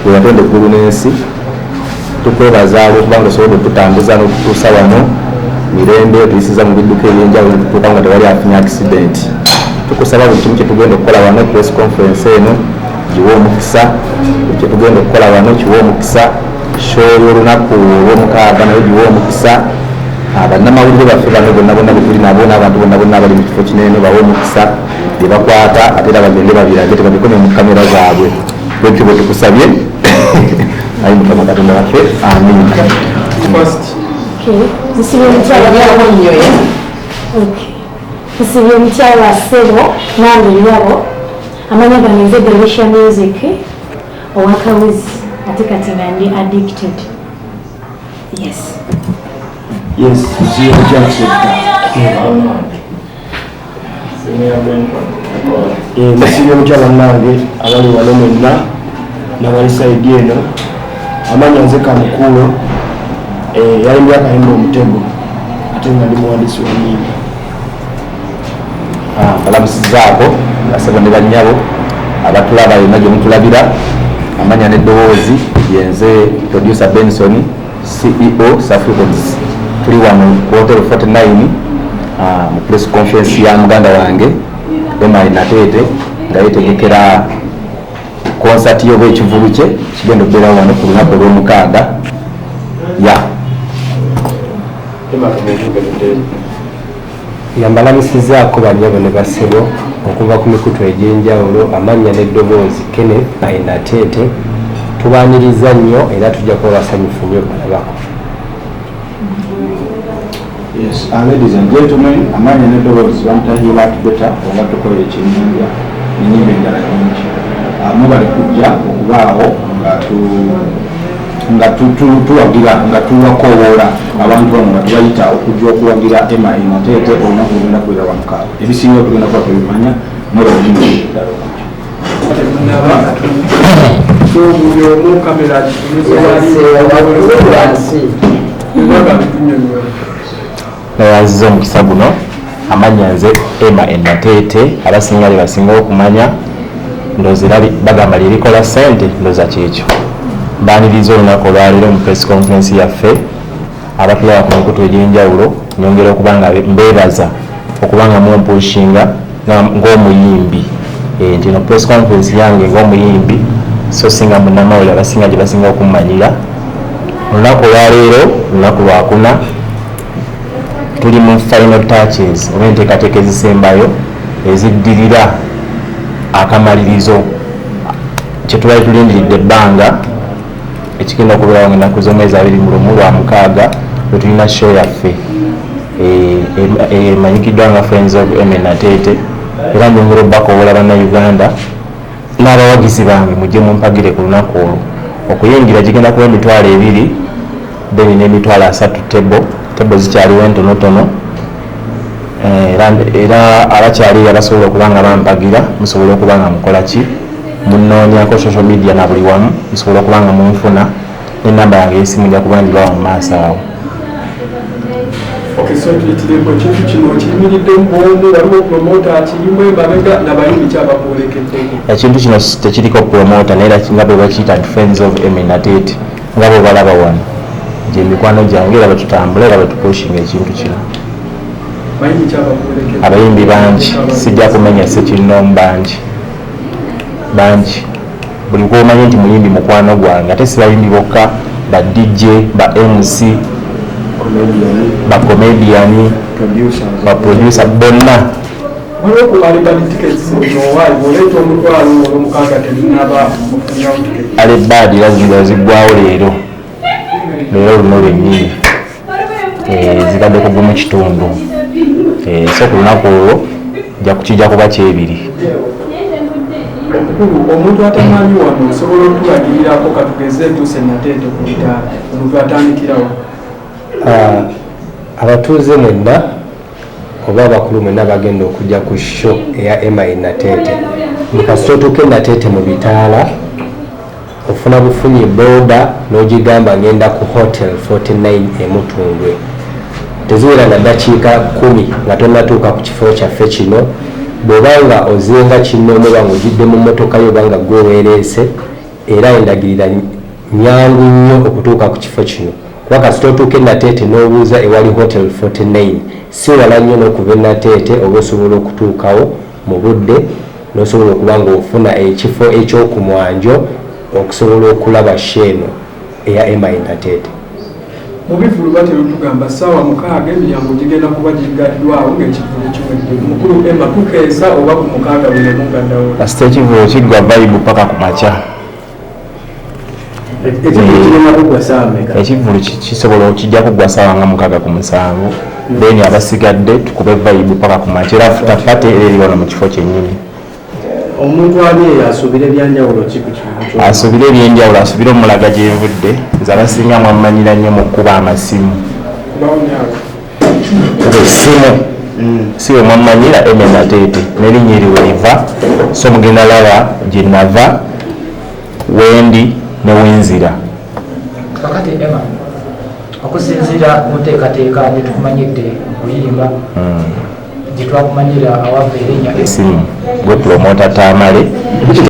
Gwe yatonda eggulu n'ensi, tukwebaza olwokubanga osobola okututambuza n'okutuusa wano mirembe, otuyisiza mu bidduka ebyenjawulo netutuuka nga tewali afunye accident. Tukusaba buli kimu kyetugenda okukola wano, press conference eno giwe omukisa, buli kyetugenda okukola wano kiwe omukisa, show y'olunaku olwomukaaga nayo giwe omukisa, bannamawulire baffe bano bonna bonna betuli nabo n'abantu bonna bonna abali mu kifo kino eno bawe omukisa, bye bakwata ate era bagende babirage, tebabikomye mu kamera zaabwe. Bwetyo bwe tukusabye, ayi Mukama Katonda waffe, amiina. Nsibye omukyala, ssebo nange nnyabo. Amanya gange nze Delicia Music owakawuzi, ate kati nga ndi addicted, yes. Yes, Zero Jackson. Musibye mutya bannange abali wano mwenna n'abali side eno? Amanya nze Kamukuulo, yayimbye akayimba "Omutego", ate nga ndi muwandiisi wa nnyimba. Balamusizaako basebo ne bannyabo abatulaba yonna gye mutulabira. Amanya n'eddoboozi yenze producer Benson, CEO Safricods. Tuli wano ku Hotel 49 mu press conference ya muganda wange Emma Nateete nga yetegekera konsati yoba ekivulu kye kigenda okubeerawo wano ku lunaku olwomukaaga ya. Yambalamusizaako bannyabo ne bassebo okuva ku mikutu egy'enjawulo. Amannya n'eddoboozi Kenneth Ainateete. Tubaaniriza nnyo era tujja kuba basanyufu nnyo balabako. Yes, ladies and gentlemen, amanya n'eddoboozi bamutahira Better oba tukola ekyenyanja n'ennyimba endala nyingi. Mwebale kujja okubaawo nga tuwagira, nga tubakoowoola abantu bano, nga tubayita okujja okuwagira Emma Nateete olunaku lugenda kubeera lwamukaaga. Ebisinga tugenda kuba tubimanya. Mwebale nnyo ddala okujja. Temunaba, so buli omu kamera agitunuze wali ebaga bitunyonyola. Neyanziza omukisa guno. Amanya nze Emma Enateete, abasinga lye basinga okumanya. Ndowooza era bagamba lirikola ssente, ndowooza kyekyo. Mbaniriza olunaku olwaleero mu press conference yaffe. Abatulaba ku mikutu egy'enjawulo, nyongera okuba nga mbeebaza okuba nga mumpushinga ng'omuyimbi. Nti no press conference yange ng'omuyimbi, so singa munnamawulire abasinga gye basinga okummanyira. Olunaku olwaleero lunaku lwakuna, tuli mu final touches oba enteekateeka ezisembayo eziddirira akamalirizo kyetubali tulindiridde ebbanga, ekigenda okubeerawo nga ennaku z'omwezi 21 lwa mukaaga, lwe tulina show yaffe emanyikiddwa nga Friends of Emma Nateete. Era nyongera obakoowola bannayuganda n'abawagizi bange, mujje mumpagire ku lunaku olwo. Okuyingira gigenda kuba 20,000, then n'30,000 table. Table zikyaliwo entonotono. Era abakyali abasobola okuba nga bampagira, musobola okuba nga mukola ki, munoonyako social media na buli wamu, musobola okuba nga munfuna. Enamba yange ey'essimu nja kuba ngibawa mu maaso awo. Okay, so tuyitireko, ekintu kino kiyimiriddemu bwomu, waliwo promota akirimu emabega, nabayimbi kyabakwolekeddeko? Ekintu kino tekiriko promota, naye era nga bwe bakiyita nti Friends of Emma Nateete, nga bwe balaba wano gye mikwano gyange, era bwetutambula era bwetupushinga ekintu kino. Bayimbi kyabakwolekedde? Abayimbi bangi, sijja kumenya sekinnoomu, bangi bangi. Buli gwomanyi nti muyimbi mukwano gwange, ate si bayimbi bokka, ba DJ, ba MC, ba comedian, ba producer, bonna. Waliwo ku early bird tickets nowaayi bw'oleeta 50,000 olwomukaaga temunaba ofunyawo tickets? Early bird era zino ziggwawo leero, leero luno lwennyini. Zibadde ku 1.5. So ku lunaku olwo kijja kuba kyebiri. Omukulu, omuntu atamanyi wano, osobola otulagirirako? Katugeze etuuse Nateete ku bitaala, omuntu atandikirawo? Abatuuze mwenna oba abakulu mwenna bagenda okujja ku show eya Emma Nateete, kasita otuuka enateete mu bitaala, ofuna bufunyi boda n'ogigamba ngenda ku Hotel 49 Emutundwe. Teziwera na ddakiika 10 nga tonnatuuka ku kifo kyaffe kino. Bw'oba nga ozenga kinnoomu oba ng'ojjidde mu mmotoka yo oba nga ggwe weereese, era endagirira nyangu nnyo okutuuka ku kifo kino, kuba kasita otuuka e Nateete n'obuuza ewali Hotel 49, si wala nnyo n'okuva e Nateete, oba osobola okutuukawo mu budde n'osobola okuba ng'ofuna ekifo eky'oku mwanjo okusobola okulaba show eno eya Emma e Nateete. Mu bivvulu batera otugamba ssaawa 6 emiryango gigenda kuba giggaddwawo ng'ekivvulu kiwedde. Mukulu Emma, tukeesa oba ku 6 buli omu ngaddawo? Kasita ekivvulu kiggwa, vibe paka ku makya. Ekivvulu kigenda kuggwa ssaawa mmeka? Ekivvulu kisobola kijja kuggwa ssaawa nga 6 ku 7, then abasigadde tukube vibe paka ku makya, era after party era eri wano mu kifo kyennyini. Omuntu ali eyo asuubira ebyanjawulo ki ku kivvulu kyo? Asuubire ebyenjawulo, asuubire omulaga gyenvudde. Nze abasinga mwammanyira nnyo mu kkuba amasimu. Bawonyawo. Kuba essimu si we mwammanyira Emma Nateete, n'erinnya eri weriva. So mugenda laba gye nava, wendi ne wenzira. Kakati Emma, okusinziira ku nteekateeka gye tukumanyidde mu kuyimba, gye twakumanyira awava erinnya Esimu gwe promota Tamale.